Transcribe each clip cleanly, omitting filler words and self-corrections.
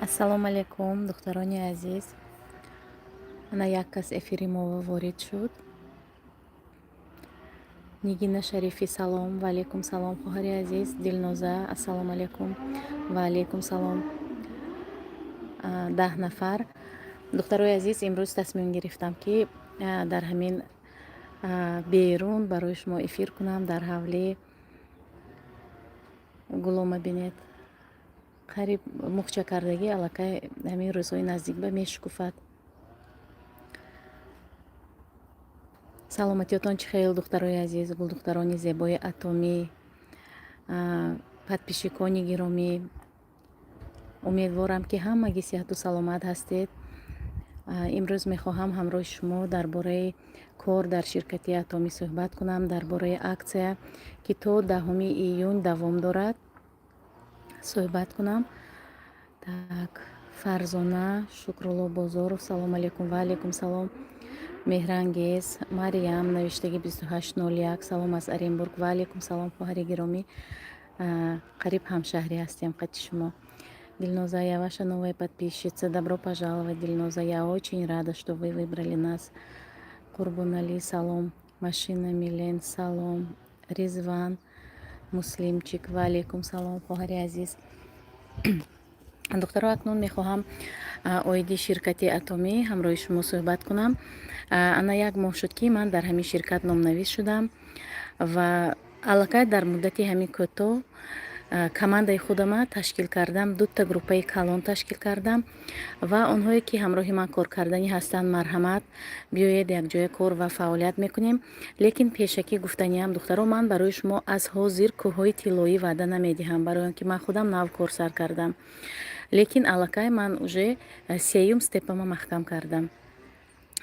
Ассалому алайкум, духтарони азиз. Ана як кас эфири мо ворид шуд. Нигина Шарифӣ, салом. Ва алайкум салом, хоҳари азиз. Дилноза, ассалому алайкум. Ва алайкум салом. 10 нафар. Духтарои азиз, имрӯз тасмим гирифтам, ки дар ҳамин берун барои шумо эфир кунам, дар ҳавлӣ. Гулома бинед, қариб мухча кардагӣ, аллакай ҳамин рӯзҳои наздик ба мешукуфад. Саломатиётон чӣ хел, духтарои азиз, гулдухтарони зебои Атомӣ, подписчикони гиромӣ? Умедворам, ки ҳамагӣ сиҳату саломат ҳастед. Имрӯз мехоҳам ҳамроҳи шумо дар бораи кор дар ширкати Атомӣ суҳбат кунам, дар бораи аксия, ки то 10-уми июн давом дорад, суҳбат кунам. Так, Фарзона, Шукрулло Бозоров, салому алайкум. Ва алайкум салом. Меҳрангез, Мариям навиштаги 2801, салом аз Оренбург. Ва алайкум салом, хоҳари гиромӣ. Қариб ҳамшаҳрӣ ҳастем қати шумо. Дилноза, я ваша новая подписчица. Добро пожаловать, Дилноза. Я очень рада, что вы выбрали нас. Қурбонали, салом. Машина Милен, салом. Ризван Муслимчик, ва алайкум салом, хоҳари азиз. Духтаро, акнун мехоҳам оиди ширкати Атомӣ ҳамроҳи шумо суҳбат кунам. Ана як моҳ шуд, ки ман дар ҳамин ширкат номнавис шудам ва аллакай дар муддати ҳамин кӯтоҳ командаи худама ташкил кардам, дута группаи калон ташкил кардам. Ва онҳое, ки ҳамроҳи ман кор карданӣ ҳастанд, марҳамат, биёед, якҷоя кор ва фаъолият мекунем. Лекин пешакӣ гуфтаниам, духтаро, ман барои шумо аз ҳозир кӯҳҳои тиллоӣ ваъда намедиҳам, барои он ки ман худам нав кор сар кардам. Лекин аллакай ман уже сеюм степама маҳкам кардам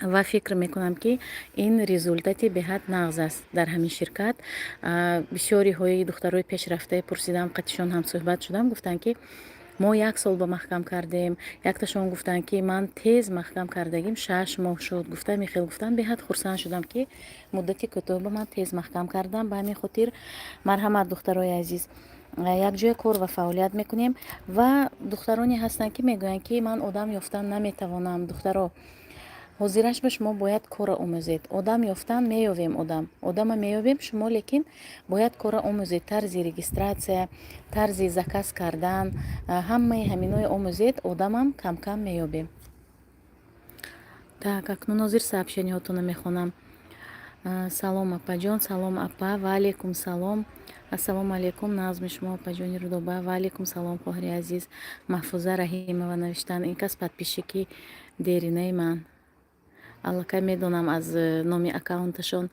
ва фикр мекунам, ки ин результати беҳад нағз аст дар ҳамин ширкат. Бисёриҳои духтарои пешрафтае пурсидам, қатишон ҳамсӯҳбат шудам, гуфтанд, ки мо як сол ба маҳкам кардем. Якташон гуфтанд, ки ман тез маҳкам кардагим, 6 моҳ шуд, гуфта мехел гуфтанд. Беҳад хурсанд шудам, ки муддати кӯтоҳ ба ман тез маҳкам кардам. Ба ҳамин хотир марҳамат, духтарои азиз, якҷоя кор ва фаъолият мекунем. Ва духтароне ҳастанд, ки мегӯянд, ки ман одам ёфтан наметавонам. Духтаро, ҳозираш ба шумо бояд корро омӯзед. Одам ёфтан меёвем, одам одама меёбем шумо, лекин бояд корро омӯзед, тарзи регистрация, тарзи заказ кардан, ҳамаи ҳаминое омӯзед, одамам камкам меёбем. Так, акнун ҳозир сообщениҳотонро мехонам. Салом, апаҷон. Салом, апа. Ва алайкум салом. Ассалому алайкум, назми шумо, апаҷони Рудоба. Ва алайкум салом, хоҳари азиз. Маҳфуза Раҳимова навиштанд. Ин кас подписчики деринаи ман, аллакай медонам аз номи аккаунташон.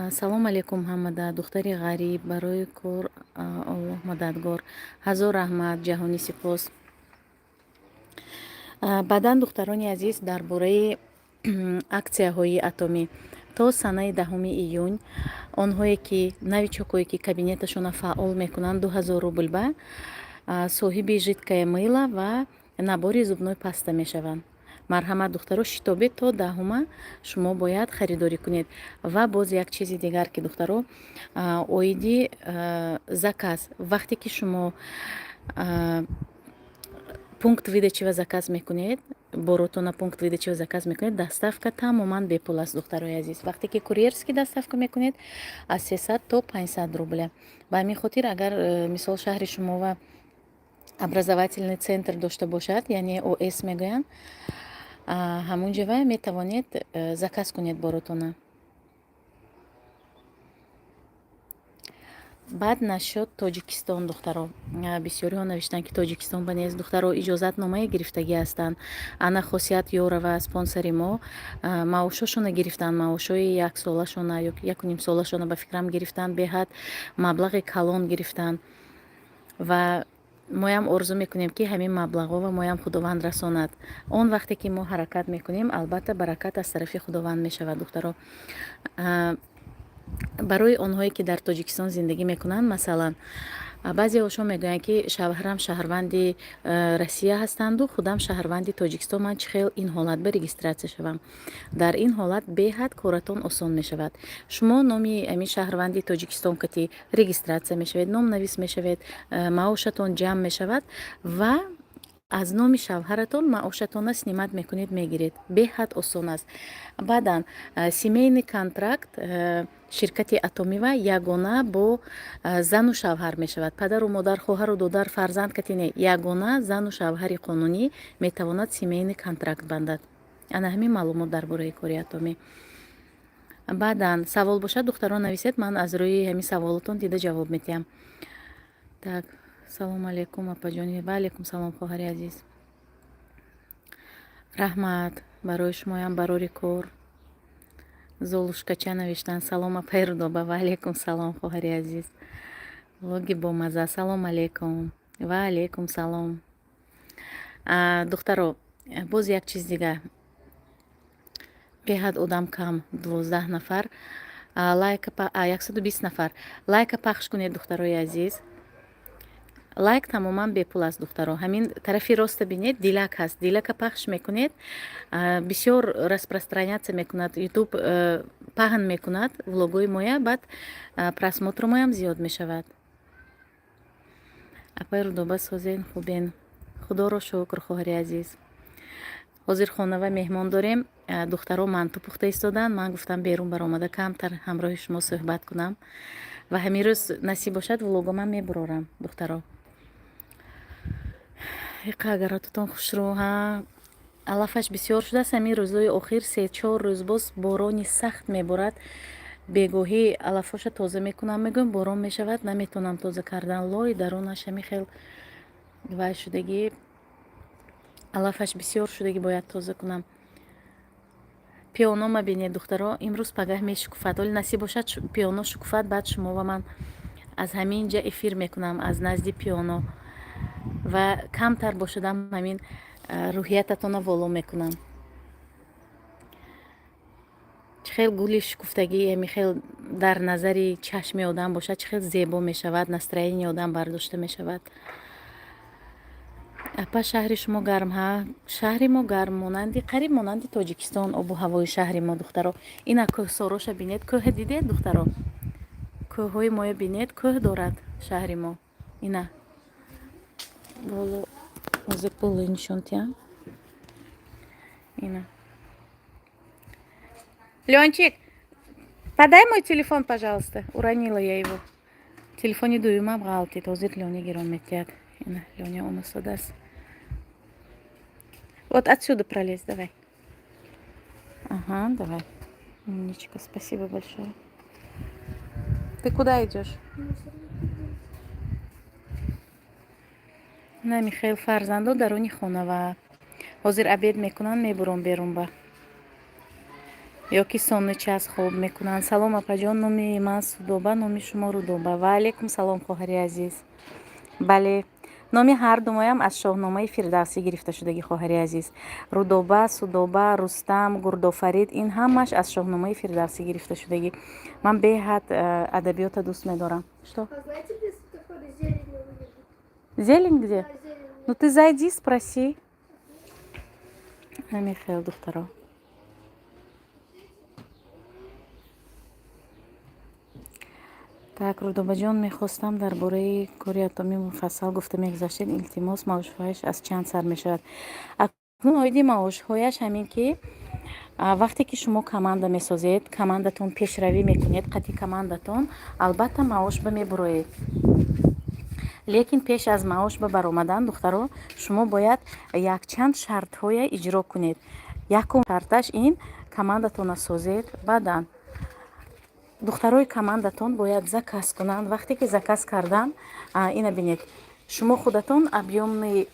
Салом алейкум ҳамада, духтари ғариб барои кор Аллоҳ мададгор. Ҳазор раҳмат, ҷаҳонӣ сипос. Баъдан, духтарони азиз, дар бораи аксияҳои Атомӣ то санаи 10-уми июн онҳое ки новичокое, ки кабинеташонро фаъол мекунанд, 2000 рубл ба соҳиби жидкое мыло ва набори зубной паста мешаванд. Марҳамат, духтаро, шитобед, то 10-ума шумо бояд харидорӣ кунед. Ва боз як чизи дигар, ки, духтаро, оиди заказ. Вақте ки шумо пункт выдачива заказ мекунед, боротона пункт выдачива заказ мекунед, доставка тамоман бепул аст, духтарои азиз. Вақте ки курьерский доставка мекунед, аз 300 то 500 рубля. Ба ҳамин хотир, агар мисол, шаҳри шумова образовательный центр дошта бошад, яъне ОС мегӯянд, ҳамун ҷава метавонед заказ кунед боротона. Баъд насчёт Тоҷикистон, духтаро, бисёриҳо навиштанд, ки Тоҷикистон ба нест. Духтаро, иҷозатномае гирифтагӣ ҳастанд. Ана Хосият Ёрова, спонсори мо, маошошона гирифтанд, маошҳои яксолашона ё якунимсолашона, ба фикрам, гирифтанд, беҳад маблағи калон гирифтанд. Ва моям орзу мекунем, ки ҳамин маблағҳо моям Худованд расонад. Он вақте ки мо ҳаракат мекунем, албатта, баракат аз тарафи Худованд мешавад. Духтаро, барои онҳое, ки дар Тоҷикистон зиндагӣ мекунанд, масалан, баъзеҳошон мегӯянд, ки шавҳарам шаҳрванди Россия ҳастанду худам шаҳрванди Тоҷикистон, ман чӣ хел ин ҳолат ба регистрация шавам? Дар ин ҳолат беҳад коратон осон мешавад. Шумо номи ҳамин шаҳрванди Тоҷикистон кати регистрация мешавед, номнавис мешавед, маошатон ҷамъ мешавад ва Аз номи шавҳаратон маошатона снимать мекунед, мегиред. Беҳад осон аст. Баъдан семейный контракт ширкати Атомива ягона бо зану шавҳар мешавад. Падару модар, хоҳару додар, фарзанд кати не, ягона зану шавҳари қонунӣ метавонад семейный контракт бандад. Ана ҳамин маълумот дар бораи кори Атомӣ. Баъдан савол бошад, духтарон, нависед, ман аз рӯи ҳамин саволотон дида ҷавоб медиҳам. Так, салому алейкум, апаҷони. Ва алейкум салом, хоҳари азиз, раҳмат барои шумоям, барори кор. Золушкача навиштанд: «Салом, апаи Рудоба». Ва алейкум салом, хоҳари азиз. Влоги бомаза. Салом алейкум. Ва алейкум салом. Духтаро, боз як чиз дига. Беҳад одам кам, 12 нафар лайка, 120 нафар. Лайка пахш кунед, духтарои азиз. Лайк тамоман бепул аст, духтаро. Ҳамин тарафи роста бинед, дилак ҳаст, дилака пахш мекунед, бисёр распространяться мекунад, Ютуб паҳн мекунад влогои моя, баъд просмотру моям зиёд мешавад. Апаи Рудоба, созен, хубен? Худоро шукр, хоҳари азиз. Ҳозир хонава меҳмон дорем, духтаро манту пухта истоданд. Ман гуфтам, берун баромада камтар ҳамроҳи шумо суҳбат кунам ва ҳамин рӯз насиб бошад, влогомам мебурорам, духтаро. Иқа агаратутон хушрӯ ҳа. Алафаш бисёр шудааст. Ҳамин рӯзҳои охир 3-4 рӯз боз борони сахт меборад. Бегоҳӣ алафоша тоза мекунам, мегӯям, борон мешавад, наметавонам тоза кардан. Лой дарунаш ҳамин хел вай шудагӣ, алафаш бисёр шудагӣ, бояд тоза кунам. Пионома бинед, духтаро, имрӯз пагаҳ мешукуфад. Оли насиб бошад, пионо шукуфад, баъд шумо ва ман аз ҳамин ҷа эфир мекунам, аз назди пионо, ва камтар бошадам, ҳамин рӯҳиятатонро воло мекунам. Чӣ хел гули шукуфтагӣ ҳамин хел дар назари чашми одам бошад, чӣ хел зебо мешавад, настроение одам бардошта мешавад. Апа, шаҳри шумо гарм? Ҳа, шаҳри мо гарм, монанди, қариб монанди Тоҷикистон обу ҳавои шаҳри мо, духтаро. Ина кӯҳсороша бинед, кӯҳе дидед, духтаро? Кӯҳҳои моя бинед, кӯҳ дорад шаҳри мо. Ина боло, ҳозир болои нишон тиҳам. Ина. Ленчик, подай мой телефон, пожалуйста, уронила я его. Телефони дуюмам ғалтид, ҳозир Лёня гирон метиҳад. Ина Лёня омасодааст. Вот отсюда пролезь, давай. Ага, давай. Умничка, спасибо большое. Ты куда идешь? На, Михаил, фарзандо даруни хонава. Ҳозир обед мекунанд, мебурам берун ба. Ёки сонный час хоб мекунанд. Салом, апаҷон, номи ман Судоба, номи шумо Рудоба. Ва алейкум салом, хоҳари азиз. Бале, номи ҳар думоям аз Шоҳномаи Фирдавсӣ гирифта шудагӣ, хоҳари азиз. Рудоба, Судоба, Рустам, Гурдофарид, ин ҳамааш аз Шоҳномаи Фирдавсӣ гирифта шудагӣ. Ман беҳад адабиёта дӯст медорам. Что? А знаете, где светофоры зелень выглядит? Зелень где? Да, зелень. Ну ты зайди, спроси. Михаил, духтаро. Так, Рудобаҷон, мехостам дар бораи кори атомӣ муфассал гуфта мегузаштед, илтимос. Маошҳояш аз чанд сар мешавад? Акнун оиди маошҳояш ҳамин ки вақте ки шумо команда месозед, командатон пешравӣ мекунед, қати командатон албатта маош ба мебуроед. Лекин пеш аз маош ба баромадан, духтаро, шумо бояд якчанд шартҳое иҷро кунед. Якум шарташ ин командатонро созед, баъдан духтарои командатон бояд заказ кунанд. Вақте ки заказ кардан, ина бинед, шумо худатон объёмный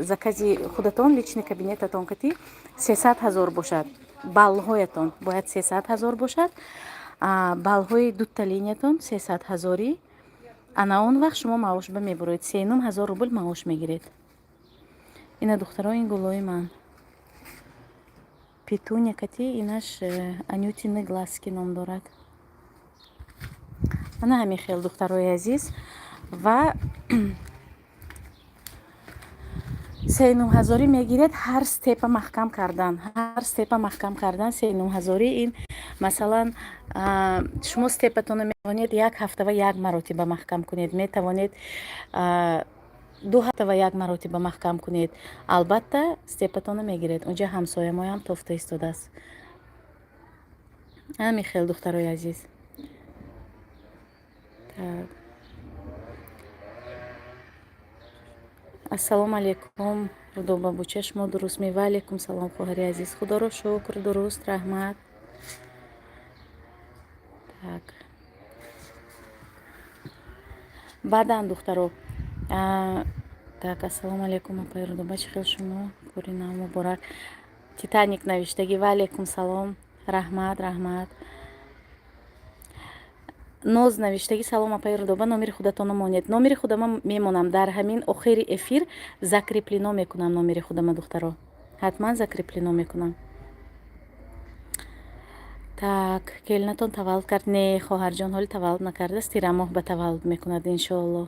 закази худатон, личный кабинетатон кати 300 000 бошад, баллҳоятон бояд 300 000 бошад, баллҳои дута линиятон 300 ҳазорӣ. Ана он вақт шумо маош ба мебуроед, 3,5 ҳазор рубл маош мегиред. Ина, духтаро, ин гулои ман, петуния кати, инаш анютины глазки ном дорад. Ана ҳамин хел, духтарои азиз, ва 3,5 ҳазорӣ мегиред ҳар степа маҳкам кардан, ҳар степа маҳкам кардан 3,5 ҳазорӣ. Ин масалан, шумо степатонро метавонед як ҳафта ва як маротиба маҳкам кунед, метавонед. Ду ҳафта ва як маротиба маҳкам кунед, албатта, степатонро мегиред. Унҷа ҳамсоямоям тофта истодааст. Ҳамин хел, духтарои азиз. Так, ассалому алайкум, Рудоба буча, шумо дуруст ме? Ва алайкум салом, хоҳари азиз, худоро шукр, дуруст, раҳмат. Так, баъдан, духтаро, так, ассалому алайкум, апаи Рудоба, чӣ хел шумо, кори нав муборак, Титаник навиштагӣ. Ва алайкум салом, раҳмат, раҳмат. Ноз навиштагӣ: салом, апаи Рудоба, номери худатонро монед. Номери худама мемонам, дар ҳамин охири эфир закреплено мекунам номери худама, духтаро, ҳатман закреплено мекунам. Так, келинатон таваллуд кард? Не, хоҳарҷон, ҳоли таваллуд накардааст, тирамоҳ ба таваллуд мекунад, иншоалло.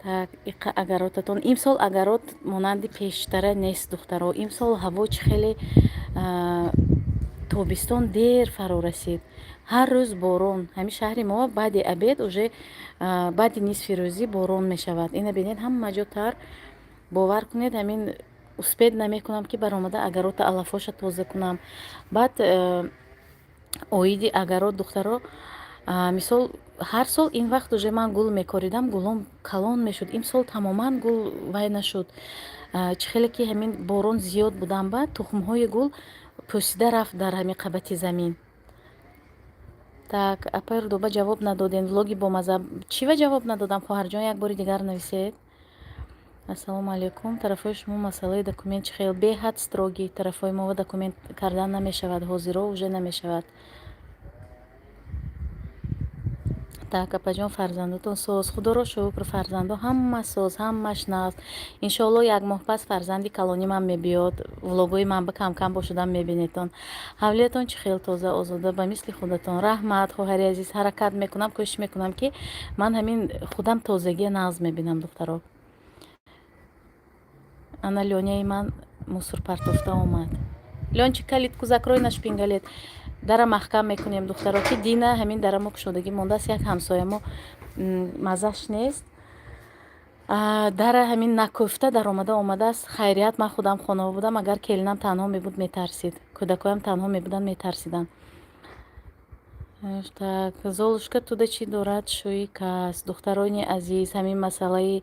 Так, иқа агаротатон имсол агарот монанди пештара нест, духтаро. Имсол ҳаво чӣ хеле, тобистон дер фаро расид, ҳар рӯз борон. Ҳамин шаҳри мо баъди обед уже, баъди нисфи рӯзӣ борон мешавад. Ина бинед, ҳама ҷо тар. Бовар кунед, ҳамин успеть намекунам, ки баромада агарота алафоша тоза кунам. Баъд оиди агарот, духтаро, мисол, ҳар сол ин вақт уже ман гул мекоридам, гулом калон мешуд. Имсол тамоман гул вай нашуд. Чӣ хеле ки ҳамин борон зиёд будан, баъд тухмҳои гул пӯсида рафт дар ҳамин қабати замин. Так, апаи Рудоба, ҷавоб надодем, влоги бомаза. Чива ҷавоб надодам, хоҳарҷон? Як бори дигар нависед. Ассалому алайкум, тарафҳои шумо масъалаи документ чӣ хел? Беҳад строгий тарафҳои мо, документ кардан намешавад, ҳозиро уже намешавад. Так, апаҷон, фарзандотон соз? Худоро шукр, фарзандо ҳама соз, ҳамаш нағз. Иншоалло, як моҳ пас фарзанди калонимам мебиёд, влогои ман ба камкам бошудам мебинедтон. Ҳавлиятон чӣ хел тоза, озода, ба мисли худатон. Раҳмат, хоҳари азиз, ҳаракат мекунам, кӯшиш мекунам, ки ман ҳамин худам тозагия нағз мебинам, духтаро. Ана Лёняи ман мусор партофта омад. Лёнчик, калитку закрой на шпингалет. Дара маҳкам мекунем, духтаро, ки дина ҳамин дарамо кушодагӣ мондааст, як ҳамсоямо маззаш нест, дара ҳамин накӯфта даромада омадааст. Хайрият, ман худам хонава будам, агар келинам танҳо мебуд, метарсид, кӯдакоям танҳо мебуданд, метарсиданд. Так, Золушка туда чӣ дорад, шӯи кас. Духтарони азиз, ҳамин масъалаи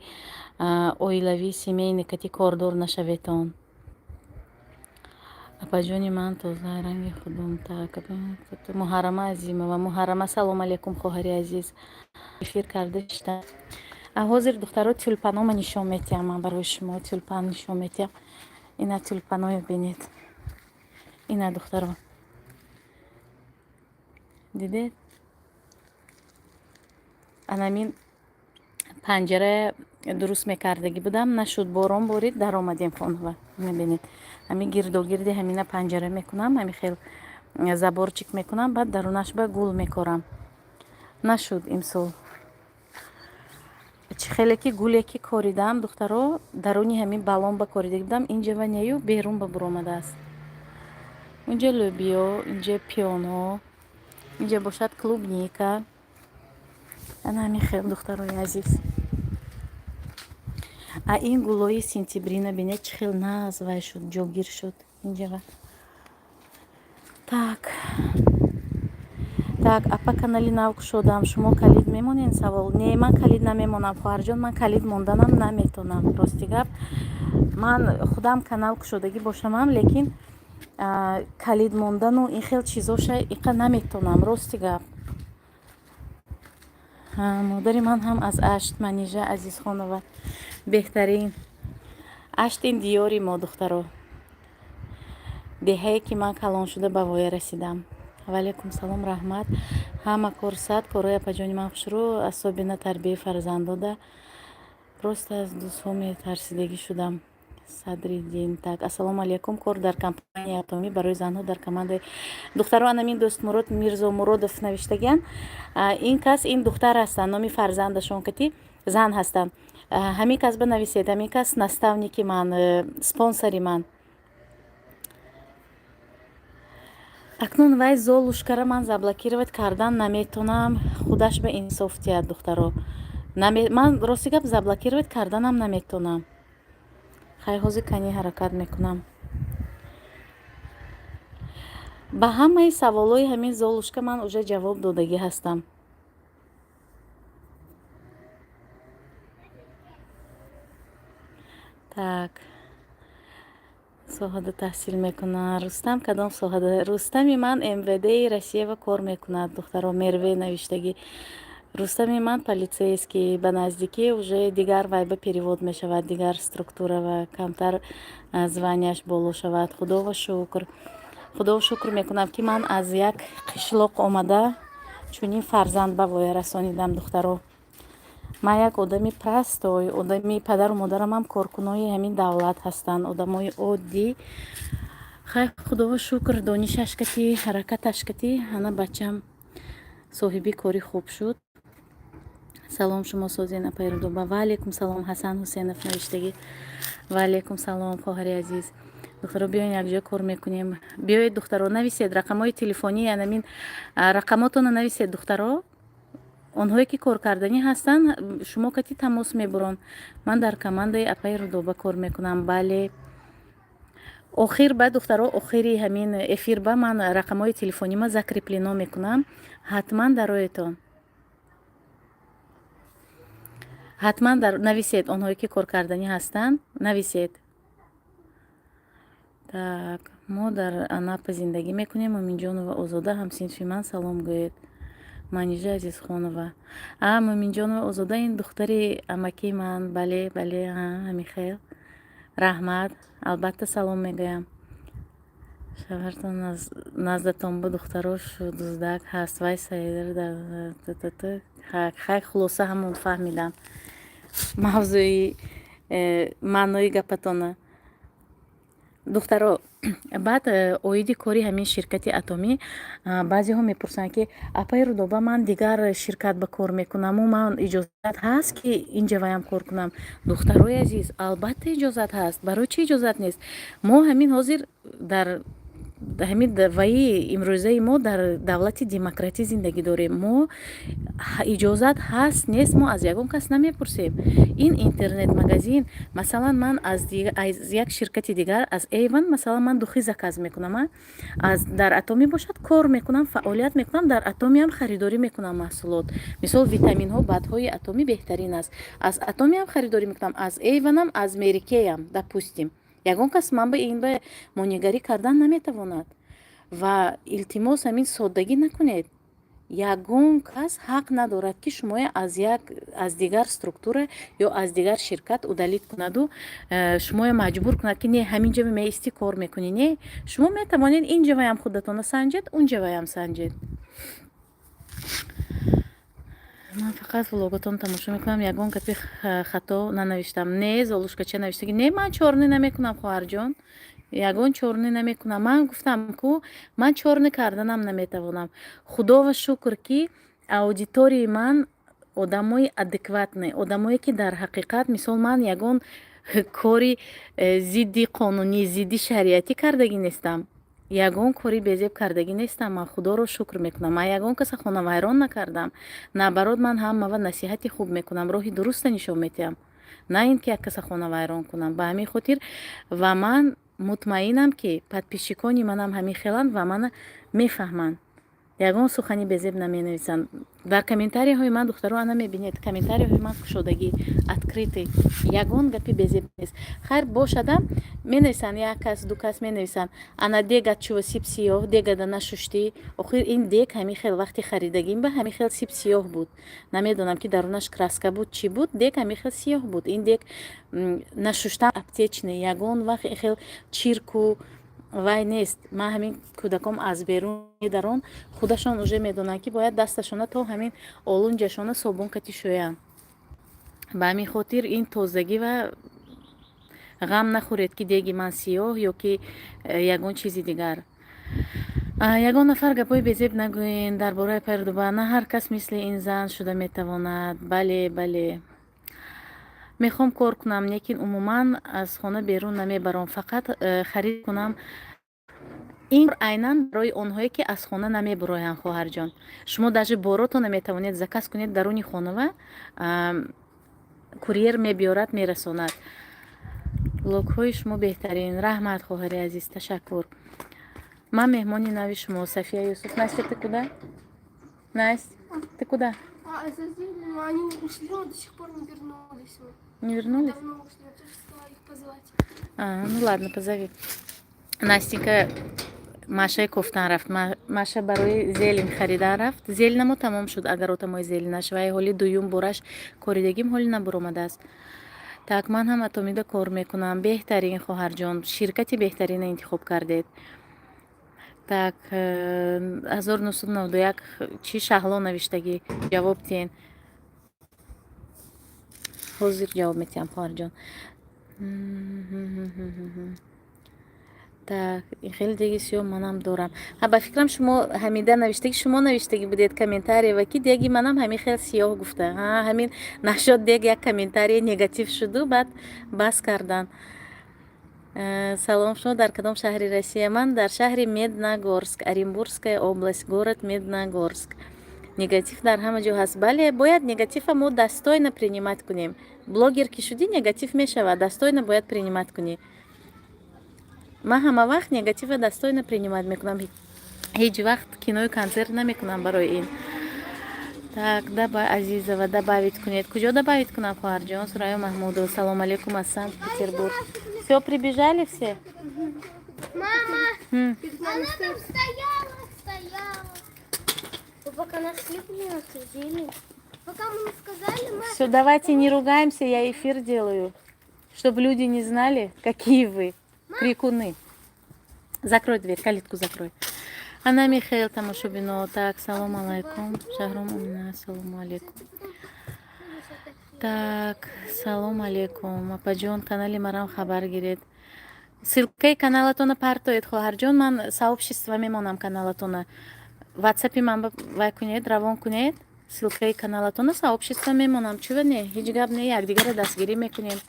оилавӣ, семейный кати кордор нашаветон. Апаҷони ман тоза ранги худум. Так, Муҳаррама Азимова, Муҳаррама, салом алейкум, хоҳари азиз. Эфир карда шида. Ҳозир, духтаро, тюльпанома нишон метиҳам, ман барои шумо тюльпан нишон метиҳам. Ина тюльпаноя бинед, ина, духтаро, дидед? Анамин панҷара дуруст мекардагӣ будам, нашуд, борон борид, даромадем хонава. Мебинед, ҳамин гирдогирди ҳамина панҷара мекунам, ҳамин хел заборчик мекунам, баъд дарунаш ба гул мекорам. Нашуд имсол. Чӣ хеле ки гуле ки коридам, духтаро, даруни ҳамин баллон ба коридагӣ будам, инҷа ва нею берун ба буромадааст. Инҷа лӯбиё, инҷа пионҳо, инҷа бошад клубника. Ана ҳамин хел, духтарои азиз. А ин гулои сентябрина бинед, чӣ хел нағз вай шуд, ҷогир шуд инҷава. Так, так, апа, канали нав кушодам, шумо калид мемонед? Савол. Не, ман калид намемонам, хоҳарҷон, ман калид монданам наметонам. Рости гап, ман худам канал кушодагӣ бошамам, лекин калид мондану ин хел чизоша иқа наметонам, рости гап. Модари ман ҳам аз Ашт, Манижа Азизхонова, беҳтарин. Ашт ин диёри мо, духтаро, деҳае ки ман калон шуда ба воя расидам. Ваалайкум салом, раҳмат, ҳама кор сад, корҳои апаҷони ман хушрӯ, особенно тарбияи фарзандода. Просто аз дӯстҳо метарсидагӣ шудам. Садриддин. Так, ассалому алайкум, кор дар компанияи Атомӣ барои занҳо дар командаи духтаро. Анамин Дӯстмурод Мирзомуродов навиштагиан. Ин кас, ин духтар ҳастанд, номи фарзандашон кати зан ҳастанд. Ҳамин кас банависед, ҳамин кас наставники ман, спонсори ман. Акнун вай Золушкара ман заблокировать кардан наметонам. Худаш ба инсоф тиҳад, духтаро. Ман рости гап, заблокировать карданам наметонам. Хай, ҳозир кани ҳаракат мекунам. Ба ҳамаи саволҳои ҳамин Золушка ман уже ҷавоб додагӣ ҳастам. Так, соҳада таҳсил мекунад Рустам? Кадом соҳада? Рустами ман МВДи Россиява кор мекунад, духтаро. Мерве навиштагӣ. Рустами ман полицейский, ба наздикӣ уже дигар вайба перевод мешавад, дигар структура ва камтар званияш боло шавад. Худоро шукр, худоро шукр мекунам, ки ман аз як қишлоқ омада чунин фарзанд ба воя расонидам. Духтаро, ман як одами простой, одами, падару модарамам коркунои ҳамин давлат ҳастанд, одамои оддӣ. Хай, худоро шукр, донишаш кати, ҳаракаташ кати ҳана бачам соҳиби кори хуб шуд. Салом, шумо созен, апаи Рудоба? Ва алейкум салом, Ҳасан Ҳусенов навиштагӣ. Ва алейкум салом, хоҳари азиз. Духтаро, биёен, якҷоя кор мекунем. Биёед, духтаро, нависед рақамҳои телефонӣ, анамин рақамотонро нависед, духтаро. Онҳое ки коркарданӣ ҳастанд, шумо кати тамос мебурон. Ман дар командаи апаи Рудоба кор мекунам. Бале, охир ба, духтаро, охири ҳамин эфир ба ман рақамҳои телефонима закреплено мекунам. Ҳатман дароетон, ҳатман нависед. Онҳое ки коркарданӣ ҳастанд, нависед. Так, мо дар Анапа зиндагӣ мекунем. Муминҷонова Озода ҳамсинфи ман, салом гӯед. Манижа Азизхонова. А, Муминҷонова Озода, ин духтари амакии ман. Бале, бале, ҳамин хел. Раҳмат, албатта салом мегӯям. Шавҳартон наздатон бу, духтаро дуздак ҳаст. Вай хай, хулоса, ҳамон фаҳмидам мавзӯи, маънои гапатона. Духтаро, баъд оиди кори ҳамин ширкати Атомӣ баъзеҳо мепурсанд, ки апаи Рудоба, ман дигар ширкат ба кор мекунаму ман иҷозат ҳаст, ки инҷа ваям кор кунам? Духтарои азиз, албатта иҷозат ҳаст. Барои чӣ иҷозат нест? Мо ҳамин ҳозир дар ҳамин ваи имрӯзаи мо дар давлати демократӣ зиндагӣ дорем. Мо иҷозат ҳаст, нест, мо аз ягон кас намепурсем. Ин интернет-магазин, масалан, ман аз як ширкати дигар, аз Эйвон, масалан, ман духи заказ мекунам, аз дар Атомӣ бошад кор мекунам, фаъолият мекунам, дар Атомиам харидорӣ мекунам маҳсулот. Мисол, витаминҳо, БАДҳои Атомӣ беҳтарин аст. Аз Атомиам харидорӣ мекунам, аз Эйвонам, аз Мерикеям, допустим. Ягон кас ман ба ин ба монеъгарӣ кардан наметавонад. Ва илтимос, ҳамин соддагӣ накунед. Ягон кас ҳақ надорад, ки шумоя аз дигар структура ё аз дигар ширкат удалить кунаду шумоя маҷбур кунад, ки не, ҳамин ҷо меистӣ, кор мекунӣ. Не, шумо метавонед ин ҷаваям худатона санҷед, он ҷаваям санҷед. Ман фақат влоготон тамошо мекунам, ягон гапи хато нанавиштам. Не, Золушка, ча навиштагӣ? Не, ман чорнӣ намекунам, хоҳарҷон, ягон чорнӣ намекунам. Ман гуфтам ку, ман чорнӣ карданам наметавонам. Худова шукр, ки аудитории ман одамои адекватный, одамое ки дар ҳақиқат, мисол, ман ягон кори зидди қонунӣ, зидди шариатӣ кардагӣ нестам, ягон кори безеб кардагӣ нестам. Ман худоро шукр мекунам, ман ягон каса хонавайрон накардам. Наоборот, ман ҳамава насиҳати хуб мекунам, роҳи дуруста нишон медиҳам, на ин ки як каса хонавайрон кунам. Ба ҳамин хотир ва ман мутмаинам, ки подписчикони манам ҳамин хеланд ва мана мефаҳманд, ягон сухани безеб наменависанд дар комментарияҳои ман. Духтаро, ана мебинед, комментарияҳои ман кушодагӣ, открытый, ягон гапи безеб нест. Хайр, бошадам, менависанд, як кас, ду кас менависанд: ана дегат чува сиб сиёҳ, дегада нашуштӣ? Охир ин дег ҳамин хел вақти харидагим ба ҳамин хел сиб сиёҳ буд. Намедонам, ки дарунаш краска буд, чӣ буд, дег ҳамин хел сиёҳ буд. Ин дег нашуштам, аптечный, ягон вақт ин хел чирку вай нест. Ман ҳамин кӯдаком аз берун медарон, худашон уже медонанд, ки бояд дасташона то ҳамин олунҷашона собун кати шӯянд. Ба ҳамин хотир ин тозагӣ ва ғам нахӯред, ки деги ман сиёҳ ё ки ягон чизи дигар. Ягон нафар гапҳои безеб нагӯен дар бораи апаи Рудоба. На ҳар кас мисли ин зан шуда метавонад. Бале, бале. Мехоҳам кор кунам, лекин умуман аз хона берун намебарам, фақат харид кунам. Ин айнан барои онҳое, ки аз хона намебуроянд. Хоҳарҷон, шумо даже боротона метавонед заказ кунед, даруни хонава курьер мебиёрад, мерасонад. Влогҳои шумо беҳтарин. Раҳмат, хоҳари азиз, ташаккур. Ман меҳмони нави шумо, Сафия Юсуф. Настя, ты куда? Настя, ты куда? А, это зелень, они ушли, но до сих пор не вернулись. Не вернулись? Давно ушли, я тоже сказала их позвать. А, ну ладно, позови. Настенька Машаи кофтан рафт. Маша барои зелень харидан рафт. Зеленамо тамом шуд, агаротамои зеленаш. Вай ҳоли дуюм бораш коридагим, ҳоли набуромадааст. Так, ман ҳам Атомида кор мекунам. Беҳтарин, хоҳарҷон, ширкати беҳтарина интихоб кардед. Так, 1991 чӣ, Шаҳло навиштагӣ, ҷавоб диҳен. Ҳозир ҷавоб метиҳам, хоҳарҷон. Так, ин хеле деги сиёҳ манам дорам. Ҳа, ба фикрам, шумо Ҳамида навиштагӣ, шумо навиштагӣ будед комментарие ва ки деги манам ҳамин хел сиёҳ гуфта. Ҳа, ҳамин нашод дег як комментарие негатив шуду, баъд бас кардан. Салом, шумо дар кадом шаҳри Россия? Ман дар шаҳри Медногорск, Оренбургская область, город Медногорск. Негатив дар ҳама ҷо ҳаст. Бале, бояд негатива мо достойно принимать кунем. Блогер ки шудӣ, негатив мешавад, достойно бояд принимать кунӣ. Ман ҳама вақт негатива достойно принимать мекунам, ҳеҷ вақт киною концерт намекунам барои ин. Так, даба Азизова, добавить кунед. Куҷо добавить кунам, хоҳарҷон? Сурайё Маҳмудова, салом алейкум аз Санкт Петербург. Все, прибежали все? Мама! М. Она там стояла, стояла. Вы пока нашли, блин, эту зелень. Пока мы не сказали, мы. Все, давайте не ругаемся, я эфир делаю, чтобы люди не знали, какие вы крикуны. Закрой дверь, калитку закрой. Ана Михаил тамошобино. Так, салом алайкум. Шаҳром Умна, салому алейкум. Так, салом алейкум. Апаҷон, канали марам хабар гиред. Ссылкаи каналатона партоед, хоҳарҷон, ман сообщество мемонам каналатона. Ватсапи ман вай кунед, равон кунед. Ссылкаи каналатона сообщество мемонам. Чува не, ҳеҷ гап не, якдигарро дастгирӣ мекунем.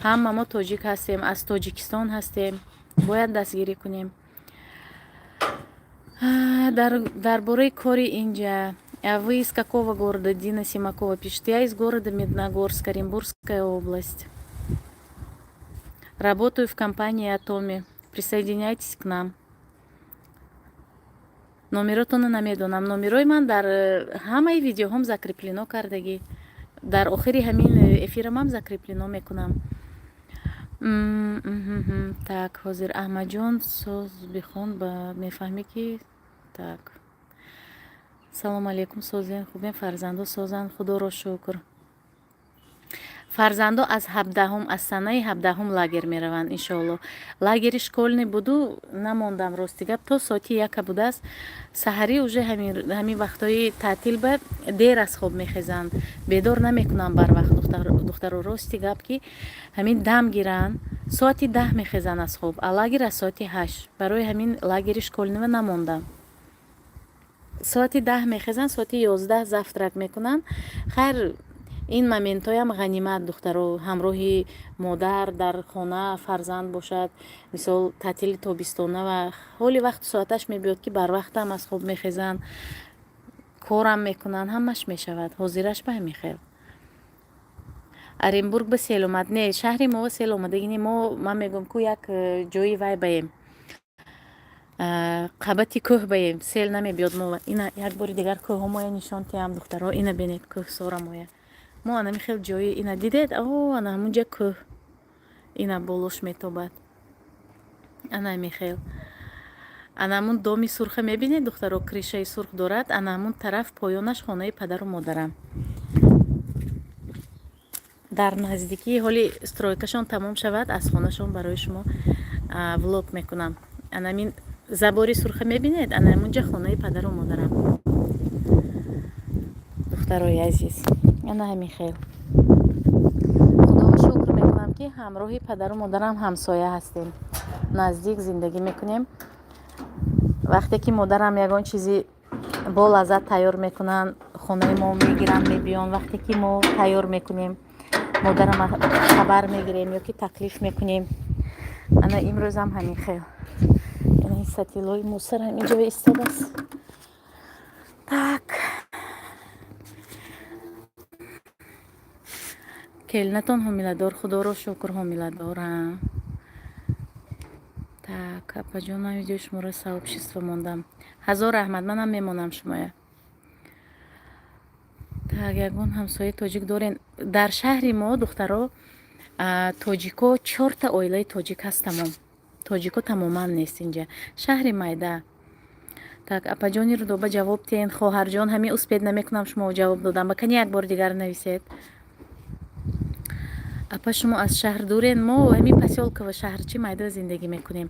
Ҳама мо тоҷик ҳастем, аз Тоҷикистон ҳастем, бояд дастгирӣ кунем. Дар бораи кори инҷа. А вы из какого города? Дина Симакова пишет. Я из города Медногорск, Оренбургская область. Работаю в компании Атоми. Присоединяйтесь к нам. Номеротонро намедонам. Номерои ман дар ҳамаи видеоҳом закреплено кардагӣ. Дар охири ҳамин эфирамам закреплено мекунам. Так, ҳозир Аҳмадҷон соз бихон, ба мефаҳмӣ ки. Так. Салом алейкум, созен, хубем, фарзандо созанд, худоро шукр. Фарзандо аз 17-ум, аз санаи 17-ум лагер мераванд, иншоалло. Лагери школьный буду, намондам, рости гап, то соати яка будааст. Саҳарӣ уже ҳамин вақтҳои таътил ба дер аз хоб мехезанд, бедор намекунам барвақт духтаро, рости гап, ки ҳамин дам гиранд, соати 10 мехезанд аз хоб, а лагер аз соати 8. Барои ҳамин лагери школьныйва намондам. Соати 10 мехезанд, соати 11 завтрак мекунанд. Хайр, ин моментҳоям ғанимат, духтаро, ҳамроҳи модар дар хона фарзанд бошад. Мисол, таътили тобистона ва ҳоли вақту соаташ мебиёд, ки барвақтам аз хоб мехезанд, корам мекунанд, ҳамаш мешавад. Ҳозираш ба ҳамин хел. Оренбург ба сел омад? Не, шаҳри мо сел омадагӣ не. Мо, ман мегӯям ку, як ҷои вай баем, қабати кӯҳ баем, сел намебиёд мо. Ина як бори дигар кӯҳҳо моя нишон тиҳам, духтаро. Ина бинед, кӯҳсора моя. Мо анами хел ҷои, ина дидед, о, ана ҳамунҷа кӯҳ, ина болош метобад. Ана ҳамин хел. Ана ҳамун доми сурха мебинед, духтаро, крышаи сурх дорад, ана ҳамун тараф поёнаш хонаи падару модарам. Дар наздикии ҳоли стройкашон тамом шавад, аз хонашон барои шумо влог мекунам. Анамин забори сурха мебинед, ана ҳамунҷа хонаи падару модарам, духтарои азиз. Ана ҳамин хел. Худоро шукр мекунам, ки ҳамроҳи падару модарам ҳамсоя ҳастем, наздик зиндагӣ мекунем. Вақте ки модарам ягон чизи бо лаззат тайёр мекунанд, хонаи мо мегиранд, мебиён. Вақте ки мо тайёр мекунем, модарам хабар мегирем ё ки таклиф мекунем. Ана имрӯзам ҳамин хел. Сатилои мусор ҳамин ҷо истодааст. Так, келинатон ҳомиладор? Худоро шукр, ҳомиладорам. Так, апаҷон, ман видеои шуморо сообщество мондам. Ҳазор раҳмат, манам мемонам шумоя. Так, ягон ҳамсояи тоҷик дорен дар шаҳри мо? Духтаро, тоҷико чорта оилаи тоҷик ҳаст, тамом. Тоҷико тамоман нест инҷа, шаҳри майда. Так, апаҷони Рудоба, ҷавоб тиҳен. Хоҳарҷон, ҳамин успеть намекунам шумо ҷавоб додам. Ба кани як бори дигар нависед. Апа, шумо аз шаҳр дурен? Мо ҳамин посёлково, шаҳрчи майда зиндагӣ мекунем.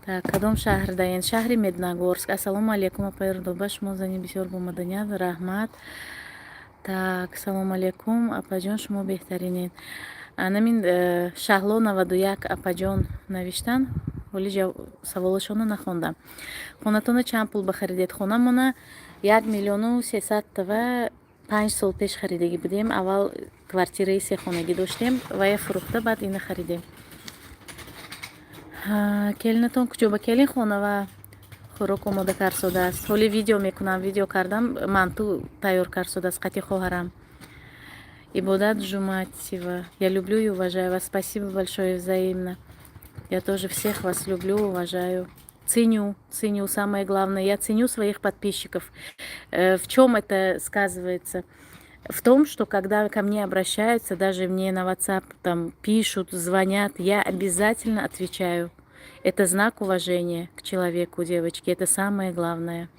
Так, кадом шаҳр даен? Шаҳри Медногорск. Ассалому алайкум, апаи Рудоба, шумо зани бисёр бомаданият, раҳмат. Так, салому алайкум, апаҷон, шумо беҳтаринед. Анамин Шаҳло 91 апаҷон навиштан, ҳоли саволашонро нахондам. Хонатонро чанд пул бахаридед? Хонамона 1 миллиону 300 ва 5 сол пеш харидагӣ будем. Аввал квартираи сехонагӣ доштем, вая фурӯхта, баъд ина харидем. Келинатон куҷо? Ба келин хона ва хӯрок омода карсодааст. Ҳоли видео мекунам, видео кардам, манту тайёр карсодааст қати хоҳарам. Ибодат Жуматьева, я люблю и уважаю вас. Спасибо большое, взаимно. Я тоже всех вас люблю, уважаю, ценю, ценю. Самое главное, я ценю своих подписчиков. В чем это сказывается? В том, что когда ко мне обращаются, даже мне на WhatsApp там пишут, звонят, я обязательно отвечаю. Это знак уважения к человеку, девочки, это самое главное.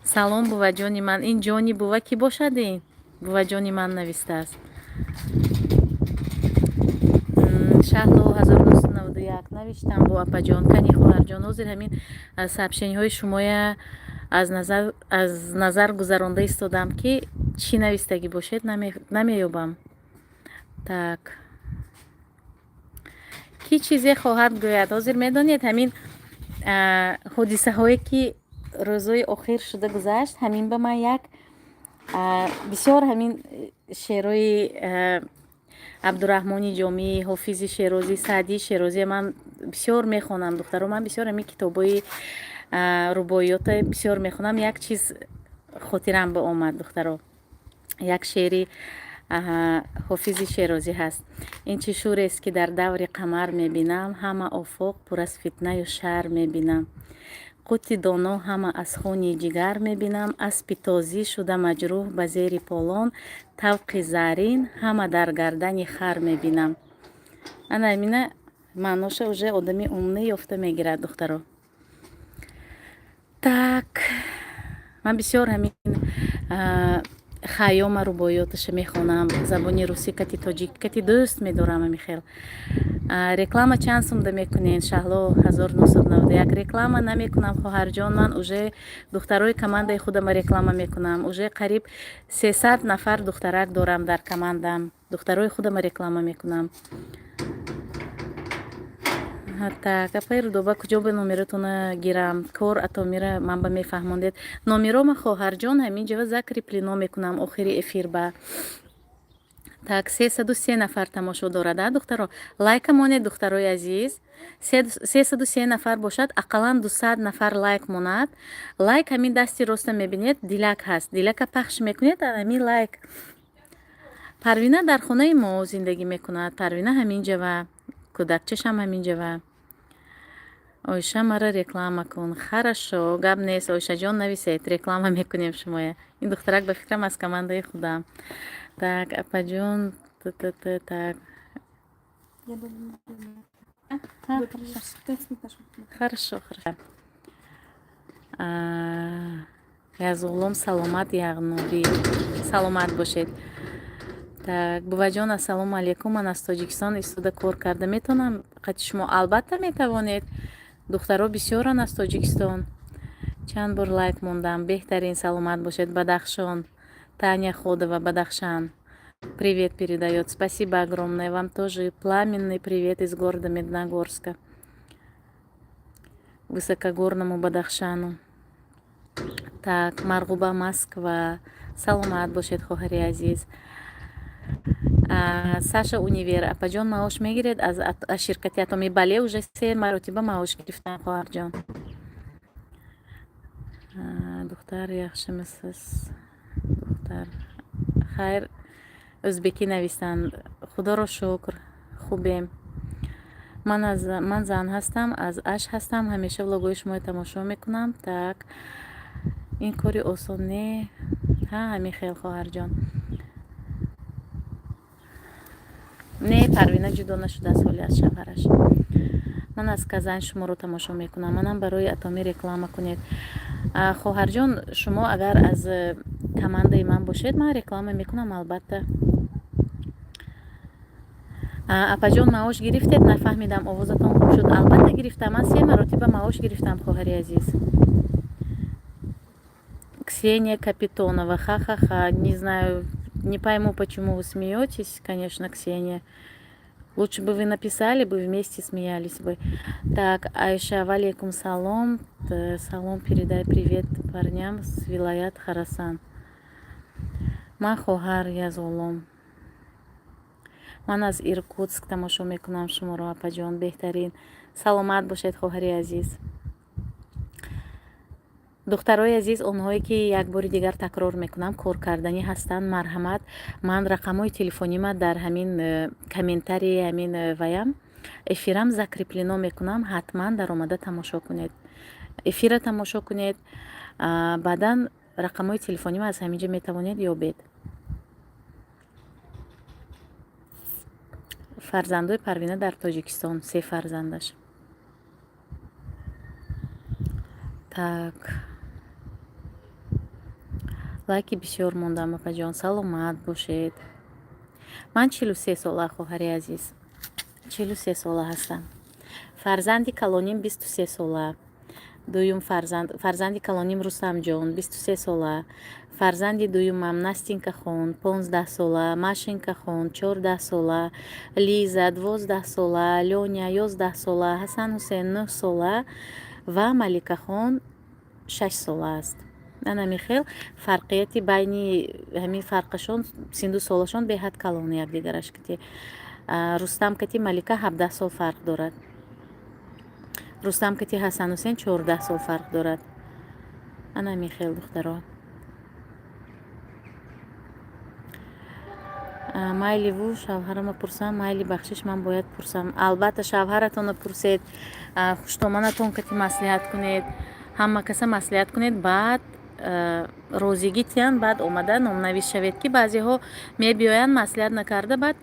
Салом, буваҷони ман. Ин ҷони бува кӣ бошад? Ин буваҷони ман навистааст. Шаҳло 1991 навиштам бо апаҷон. Кани, хоҳарҷон, ҳозир ҳамин сообщениҳои шумоя аз назар гузаронда истодам, ки чӣ навистагӣ бошед, намеёбам. Так, кӣ чизе хоҳад гӯяд? Ҳозир медонед, ҳамин ҳодисаҳое, ки рӯзҳои охир шуда гузашт, ҳамин ба ман як бисёр ҳамин шеърои Абдураҳмони Ҷомӣ, Ҳофизи Шерозӣ, Саъдии Шерозия ман бисёр мехонам, духтаро. Ман бисёр ҳамин китобҳои рубоиёта бисёр мехонам. Як чиз хотирам ба омад, духтаро. Як шеъри Ҳофизи Шерозӣ ҳаст: «Ин чӣ шӯрест, ки дар даври қамар мебинам, ҳама офоқ пур аз фитнаю шар мебинам. Қути доно ҳама аз хуни ҷигар мебинам, аспи тозӣ шуда маҷрӯҳ ба зери полон, тавқи зарин ҳама дар гардани хар мебинам». Ана амина маъноша уже одами умнӣ ёфта мегирад, духтаро. Так, ман бисёр ҳамин Хайёма рубоиёташа мехонам, забони русӣ кати тоҷик кати дӯст медорам ҳамин хел. Реклама чанд сумда мекунед? Шаҳло 1991, реклама намекунам, хоҳарҷон. Ман уже духтарои командаи худама реклама мекунам. Уже қариб 300 нафар духтарак дорам дар командам, духтарои худама реклама мекунам. Так, апаи Рудоба, куҷо ба номератона гирам? Кор Атомира ман ба мефаҳмондед. Номерома, хоҳарҷон, ҳамин ҷава закреплено мекунам охири эфир ба. Так, 303 нафар тамошо дорад, а, духтаро? Лайка монед, духтарои азиз. 303 нафар бошад, ақаллан 200 нафар лайк монад. Лайк ҳамин дасти роста мебинед, дилак ҳаст, дилака пахш мекунед, ҳамин лайк. Парвина дар хонаи мо зиндагӣ мекунад. Парвина ҳамин ҷава, кӯдакчашам ҳамин ҷава. Оиша, мара реклама кун. Хорошо, гап нест, Оишаҷон, нависед, реклама мекунем шумоя. Ин духтарак, ба фикрам, аз командаи худам. Так, апаҷон, так. Я думаю, А, будет хорошо. 15 минут нашего. Хорошо. Язғулом, саломат, яғнобӣ, саломат бошед. Так, буваҷон, ассалому алайкум, ман аз Тоҷикистон истода кор карда метавонам қати шумо? Албатта, метавонед. Духтаро бисёранд аз Тоҷикистон. Чанд бор лайк мондам, беҳтарин, саломат бошед. Бадахшон, Таня Ходова, Бадахшан привет передаёт. Спасибо огромное, вам тоже пламенный привет из города Медногорска, высокогорному Бадахшану. Так, Марғуба, Москва, саломат бошед, хоҳари азиз. Саша Универ: апаҷон, маош мегиред аз ширкати Атомӣ? Бале, уже се маротиба маош гирифтам, хоҳарҷон. Духтар, яхшимисиз? Духтар, хайр, ӯзбекӣ нависанд. Худоро шукр, хубем. Ман аз ман зан ҳастам, аз Аш ҳастам, ҳамеша влогҳои шуморо тамошо мекунам. Так, ин кори осон не. Ҳа, ҳамин хел, хоҳарҷон. Не, Парвина ҷудо нашудааст ҳоли аз шавҳараш. Ман аз Казань шуморо тамошо мекунам, манам барои Атомӣ реклама кунед. Хоҳарҷон, шумо агар аз командаи ман бошед, ман реклама мекунам, албатта. Апаҷон, маош гирифтед? Нафаҳмидам, овозатон хуб шуд. Албатта гирифтам, ман се маротиба маош гирифтам, хоҳари азиз. Ксения Капитонова: ха-ха-ха. Не знаю, не пойму, почему вы смеетесь, конечно, Ксения. Лучше бы вы написали бы, вместе смеялись бы. Так, Айша, валейкум салом. Салом, передай привет парням с вилаят Харасан. Ман хоҳар Язолом. Ман аз Иркутск тамошо мекунам шуморо, апаҷон, беҳтарин. Саломат бошед, хоҳари азиз. Духтарои азиз, онҳое ки, як бори дигар такрор мекунам, коркарданӣ ҳастанд, марҳамат, ман рақамҳои телефонима дар ҳамин комментарии ҳамин ваям эфирам закреплено мекунам. Ҳатман даромада тамошо кунед, эфира тамошо кунед, баъдан рақамҳои телефонима аз ҳамин ҷо метавонед ёбед. Фарзандои Парвина дар Тоҷикистон, се фарзандаш. Так, лайки бисёр мондам, апаҷон, саломат бошед. Ман 43 сола, хоҳари азиз, 43 сола ҳастам. Фарзанди калоним 23 сола, дуюм фарзанд, фарзанди калоним Рустамҷон 23 сола, фарзанди дуюмам Настинка хон 15 сола, Машинка хон 14 сола, Лиза 12 сола, Лёня 11 сола, Ҳасан Ҳусен 9 сола ва Маликахон 6 сола аст. Ана хел фарқияти байни ҳамин фарқашон, синду солашон беҳад калон якдигараш кати. Рустам кати Малика 17 сол фарқ дорад, Рустам кати Ҳасан Ҳусен 14 сол фарқ дорад. Ана хел, духтаро. Майливу шавҳарама пурсам, майли, бахшиш, ман бояд пурсам. Албатта, шавҳаратонро пурсед, хуштоманатон кати маслиҳат кунед, ҳама каса маслиҳат кунед, баъд розигӣ тиҳанд, баъд омада номнавис шавед, ки баъзеҳо мебиёянд маслиҳат накарда, баъд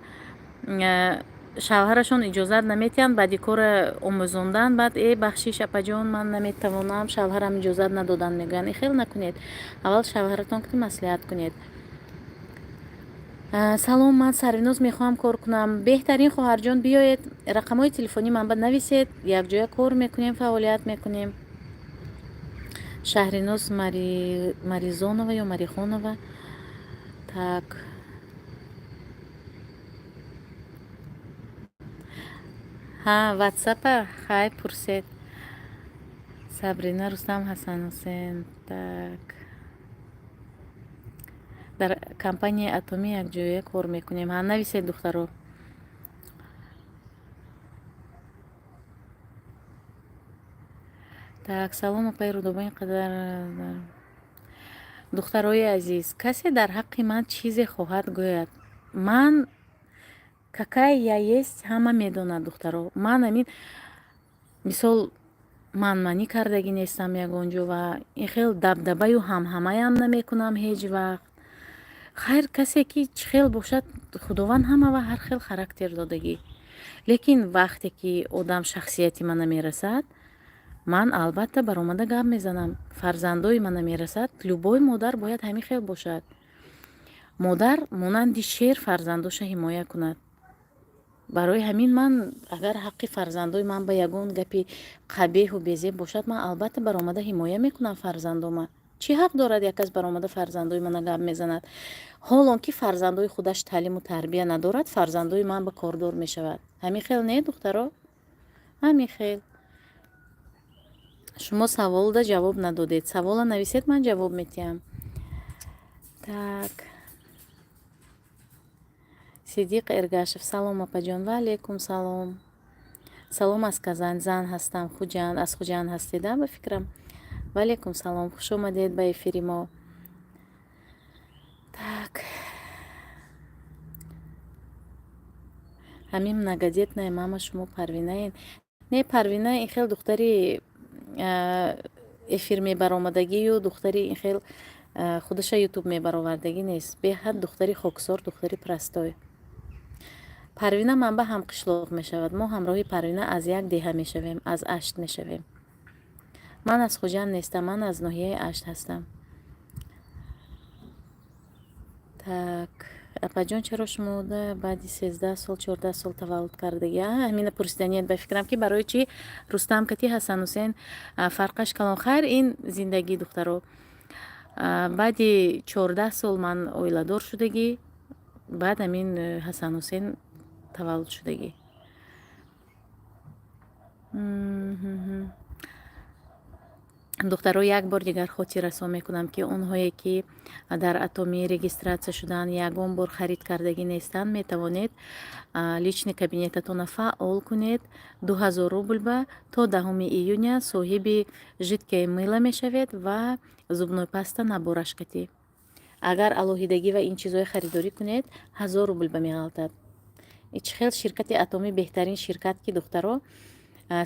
шавҳарашон иҷозат наметиҳанд, баъди кора омӯзондан, баъд: «Э, бахшиш, апаҷон, ман наметавонам, шавҳарам иҷозат надоданд», мегӯянд. И хел накунед, аввал шавҳаратон кати маслиҳат кунед. Салом, ман Сарвиноз, мехоҳам кор кунам. Беҳтарин, хоҳарҷон, биёед, рақамҳои телефонӣ манба нависед, якҷоя кор мекунем, фаъолият мекунем. Шаҳриноз Маризонова ё Марихонова. Так, ҳа, ватсапа хай, пурсед. Сабрина, Рустам, Ҳасанҳусен. Так, дар компанияи Атомӣ якҷоя кор мекунем. Ҳа, нависед, духтаро. Так, салом, апаи Рудоба, ин қадар. Духтарои азиз, касе дар ҳаққи ман чизе хоҳад гӯяд, ман какая я есть, ҳама медонад, духтаро. Ман ҳамин мисол манманӣ кардагӣ нестам ягон ҷо ва ин хел дабдабаю ҳамҳамаям намекунам ҳеҷ вақт. Хайр, касе ки чӣ хел бошад, Худованд ҳама ва ҳар хел характер додагӣ, лекин вақте ки одам шахсияти мана мерасад, ман албатта баромада гап мезанам. Фарзандои мана мерасад, любой модар бояд ҳамин хел бошад. Модар монанди шер фарзандоша ҳимоя кунад. Барои ҳамин ман агар ҳаққи фарзандои ман ба ягон гапи қабеҳу безеб бошад, ман албатта баромада ҳимоя мекунам фарзандома. Чӣ ҳақ дорад як кас баромада фарзандои мана гап мезанад, ҳолон ки фарзандои худаш таълиму тарбия надорад, фарзандои ман ба кордор мешавад? Ҳамин хел не, духтаро? Ҳамин хел. Шумо саволда ҷавоб надодед. Савола нависед, ман ҷавоб метиҳам. Так, Сидиқ Эргашев, салом, апаҷон. Ва алейкум салом. Салом аз Казань, зан ҳастам, Хуҷанд. Аз Хуҷанд ҳастеда, ба фикрам. Ва алейкум салом, хуш омадед ба эфири мо. Так, ҳамин многодетная мама шумо Парвинаен? Не, Парвина ин хел духтари эфир мебаромадагию духтари ин хел худаша Ютуб мебаровардагӣ нест. Беҳад духтари хоксор, духтари простой. Парвина манба ҳамқишлоқ мешавад. Мо ҳамроҳи Парвина аз як деҳа мешавем, аз Ашт мешавем. Ман аз Хуҷанд нестам, ман аз ноҳияи Ашт ҳастам. Так, апаҷон, чаро шумо баъди 13 сол, 14 сол таваллуд кардагӣ? Ҳамина пурсиданият, ба фикрам, ки барои чӣ Рустам кати Ҳасанҳусен фарқаш калон. Хайр, ин зиндагӣ, духтаро. Баъди 14 сол ман оиладор шудагӣ, баъд ҳамин Ҳасанҳусен таваллуд шудагӣ. Духтаро, як бор дигар хотиррасон мекунам, ки онҳое ки дар Атомӣ регистрация шудаанд, ягон бор харид кардагӣ нестанд, метавонед личный кабинетатонро фаъол кунед. 2000 рубл ба то 10-уми июня соҳиби жидкое мыло мешавед ва зубной паста набор ашкатӣ. Агар алоҳидагӣ ва ин чизҳои харидорӣ кунед, 1000 рубл ба меғалтад. Чӣ хел ширкати Атомӣ беҳтарин ширкат, ки, духтаро,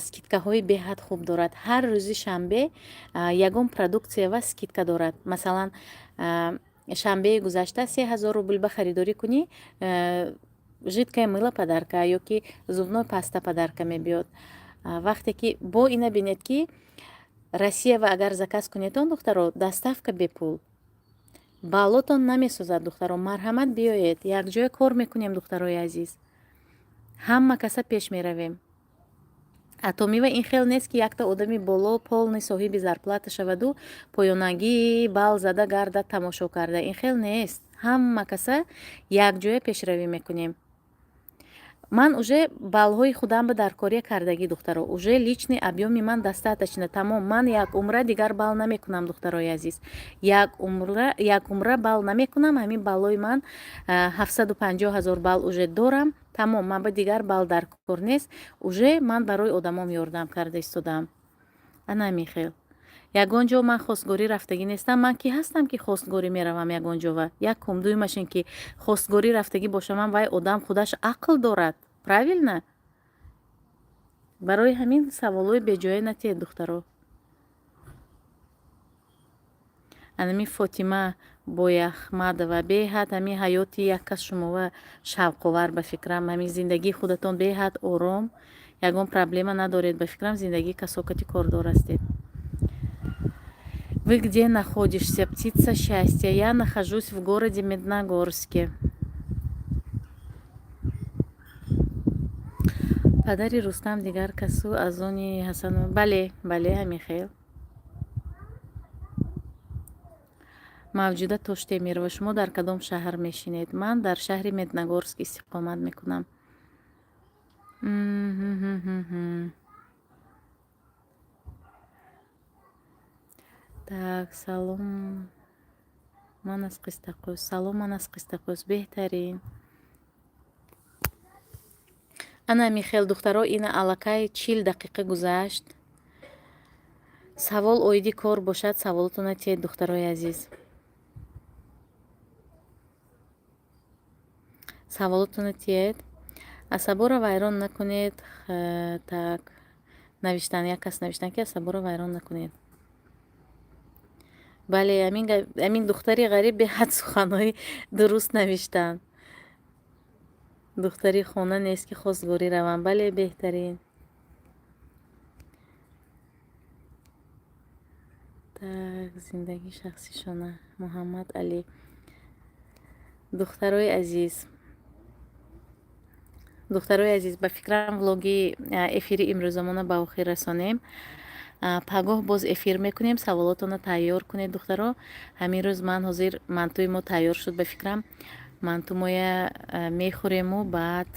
скидкаҳои беҳад хуб дорад. Ҳар рӯзи шанбе ягон продукция ва скидка дорад. Масалан, шанбеи гузашта 3000 рубл ба харидорӣ кунӣ, жидкое мыло подарка ё ки зубной паста подарка мебиёд. Вақте ки бо ина бинед, ки Россия ва агар заказ кунед, он, духтаро, доставка бепул. Баллотон намесӯзад. Духтаро, марҳамат, биёед, якҷоя кор мекунем. Духтарои азиз, ҳама каса пеш меравем. Атомива ин хел нест, ки якта одами боло полный соҳиби зарплата шаваду поёнагӣ бал зада гардад, тамошо карда. Ин хел нест, ҳама каса якҷоя пешравӣ мекунем. Ман уже баллҳои худам ба даркория кардагӣ, духтаро, уже личный объём и ман достаточно, тамом. Ман як умра дигар балл намекунам, духтарои азиз, як умра балл намекунам. Ҳамин баллои ман 750 000 балл уже дорам, тамом. Ман ба дигар балл дар кор нест. Уже ман барои одамом ёрдам карда истодаам. Ана ҳамин хел. Ягон ҷо ман хостгорӣ рафтагӣ нестам. Ман кӣ ҳастам, ки хостгорӣ меравам ягон ҷова? Якум, дуюмаш ин ки хостгорӣ рафтагӣ бошамам, вай одам худаш ақл дорад, правильно? Барои ҳамин саволҳои беҷоя натиҳед, духтаро. Анами Фотима Бояхмадова, беҳад ҳамин ҳаёти як кас шумова шавқовар, ба фикрам. Ҳамин зиндагии худатон беҳад ором, ягон проблема надоред, ба фикрам, зиндагии касокати кордор ҳастед. Вы где находишься, птица счастья? Я нахожусь в городе Медногорске. Падари Рустам дигар касу аз они Ҳасан. Бале, бале, ҳамин хел. Мавҷуда Тоштемирова, шумо дар кадом шаҳр мешинед? Ман дар шаҳри Медногорск истиқомат мекунам. Так, салом, ман аз Қистақӯс. Салом, ман аз Қистақӯс. Беҳтарин. Ана михел, духтаро, ина аллакай 40 дақиқа гузашт. Савол оиди кор бошад, саволотона тиҳед, духтарои азиз, саволотона тиҳед, асаборо вайрон накунед. Так, навиштан, як кас навиштан, ки асаборо вайрон накунед. Бале, ҳамин духтари ғариб беҳад суханҳои дуруст навиштанд. Духтари хона нест, ки хостгорӣ равам. Бале, беҳтарин. Так, зиндагии шахсишона Муҳаммад Алӣ. Духтарои азиз, духтарои азиз, ба фикрам, влоги эфири имрӯзамона ба охир расонем. Пагоҳ боз эфир мекунем. Саволотонро тайёр кунед, духтаро. Ҳамин рӯз ман ҳозир мантуи мо тайёр шуд, ба фикрам, мантумоя мехӯрему баъд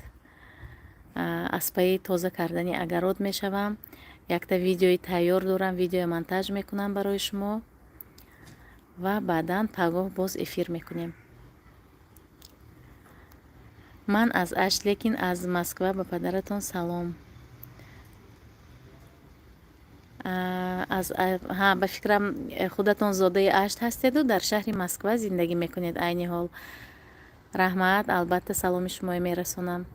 аз пайи тоза кардани огород мешавам. Якта видеои тайёр дорам, видеои монтаж мекунам барои шумо ва баъдан пагоҳ боз эфир мекунем. Ман аз Ашт, лекин аз Москва. Ба падаратон салом. Аз ҳа, ба фикрам, худатон зодаи Ашт ҳастеду дар шаҳри Москва зиндагӣ мекунед айни ҳол. Раҳмат, албатта, саломи шуморо мерасонам.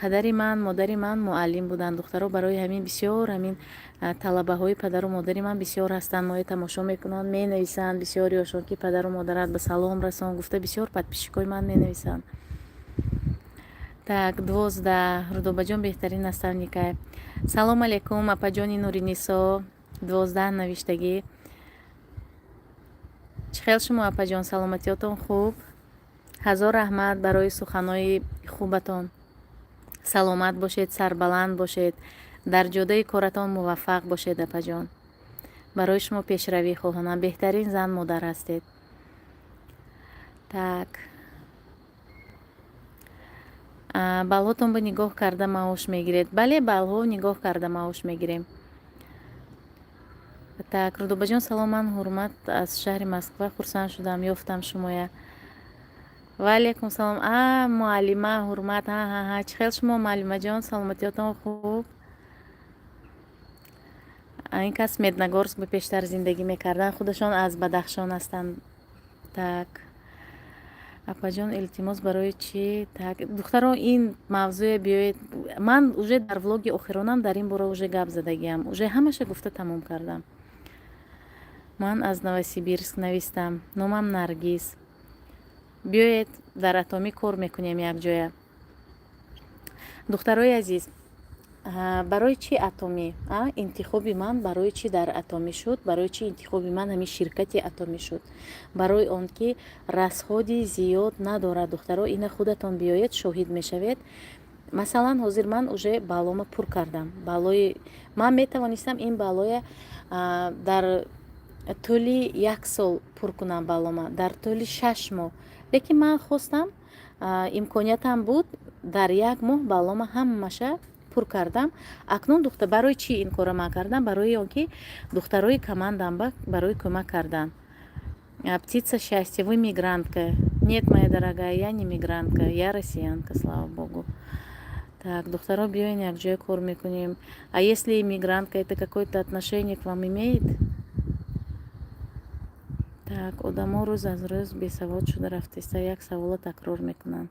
Падари ман, модари ман муаллим буданд, духтаро. Барои ҳамин бисёр ҳамин талабаҳои падару модари ман бисёр ҳастанд, моя тамошо мекунанд, менависанд бисёриёшон, ки падару модарат ба салом расон гуфта, бисёр подписчикои ман менависанд. Так, 12. Рудобаҷон беҳтарин наставникай. Салом алейкум, апаҷони Нуринисо. 12 навиштагӣ. Чӣ хел шумо, апаҷон, саломатиётон хуб? Ҳазор раҳмат барои суханҳои хубатон. Саломат бошед, сарбаланд бошед, дар ҷодаи коратон муваффақ бошед, апаҷон. Барои шумо пешравӣ хоҳонам. Беҳтарин зан модар ҳастед. Так, баллҳотон ба нигоҳ карда маош мегиред? Бале, баллҳо нигоҳ карда маош мегирем. Так, Рудобаҷон, салом, ман Ҳурмат аз шаҳри Москва, хурсанд шудам, ёфтам шумоя. Ва алейкум салом. А, муаллима Ҳурмат, ҳа, чӣ хел шумо, муаллимаҷон, саломатиётон хуб? Ин кас Медногорск ба пештар зиндагӣ мекарданд, худашон аз Бадахшон ҳастанд. Так, апаҷон, илтимос, барои чӣ? Так, духтаро, ин мавзӯе биёед, ман уже дар влоги охиронам дар ин бора уже гап задагиам, уже ҳамаша гуфта тамом кардам. Ман аз Новосибирск навистам, номам Наргиз. Биёед, дар Атомӣ кор мекунем якҷоя. Духтарои азиз, барои чӣ Атомӣ? Интихоби ман барои чӣ дар Атомӣ шуд? Барои чӣ интихоби ман ҳамин ширкати Атомӣ шуд? Барои он ки расходи зиёд надорад, духтаро. Ина худатон биёед, шоҳид мешавед. Масалан, ҳозир ман уже баллома пур кардам. Баллои ман метавонистам ин баллоя дар тӯли як сол пур кунам, баллома дар тӯли 6 моҳ, лекин ман хостам, имкониятам буд, дар як моҳ баллома ҳамаша пур кардам. Акнун, духтар, барои чӣ ин корро ман кардам? Барои он ки духтарои командам ба барои кӯмак кардан. Птица счастья, вы мигрантка? Нет, моя дорогая, я не мигрантка, я россиянка, слава богу. Так, духтаро, биёен, якҷоя кор мекунем. А если мигрантка, это какое-то отношение к вам имеет? Так, одамо рӯз аз рӯз бесавод шуда рафтаиста, як саволо такрор мекунанд.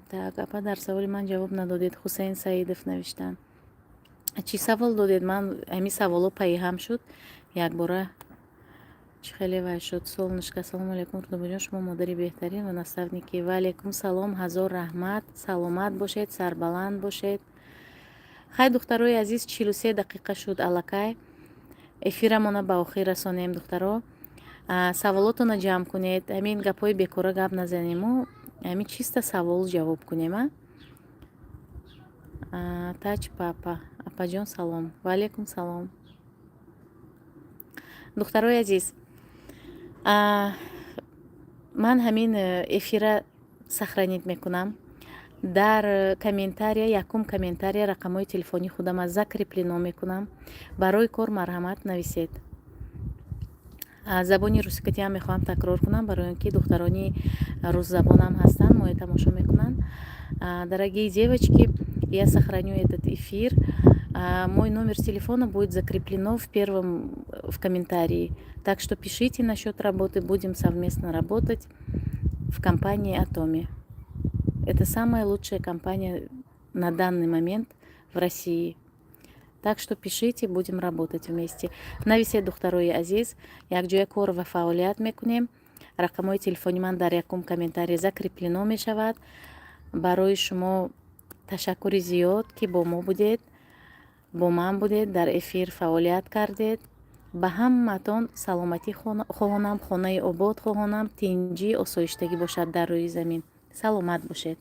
Так, апа, дар саволи ман ҷавоб надодед. Ҳусейн Саидов навиштанд. Чӣ савол додед? Ман ҳамин саволо пайҳам шуд якбора, чӣ хеле вай шуд. Солнышко, ассалому алайкум, Рудобаҷон, шумо модари беҳтарин ва наставники. Ва алайкум салом, ҳазор раҳмат, саломат бошед, сарбаланд бошед. Хай, духтарои азиз, 43 дақиқа шуд аллакай, эфирамона ба охир расонем. Духтаро, саволотона ҷамъ кунед, ҳамин гапҳои бекора гап назанему, ҳамин чиста савол ҷавоб кунем. А тач папа, апаҷон, салом. Ва алайкум салом. Духтарои азиз, ман ҳамин эфира сохранить мекунам. Дар комментария, якум комментария рақамҳои телефонии худама закреплено мекунам. Барои кор марҳамат, нависед. Забони русикатиам мехоҳам такрор кунам, барои он ки духтарони русзабонам ҳастанд, моя тамошо мекунанд. Дорогие девочки, я сохраню этот эфир. Мой номер телефона будет закреплено в первом в комментарии, так что пишите насчет работы, будем совместно работать в компании Атоми. Это самая лучшая компания на данный момент в России, так что пишите, будем работать вместе. Нависед, духтарои азиз, якҷоя кор ва фаъолият мекунем. Рақамҳои телефони ман дар якум комментария закреплено мешавад. Барои шумо ташаккури зиёд, ки бо мо будед, бо ман будед, дар эфир фаъолият кардед. Ба ҳамаатон саломатӣ хоҳонам, хонаи обод хоҳонам, тинҷӣ, осоиштагӣ бошад дар рӯи замин. Саломат бошед.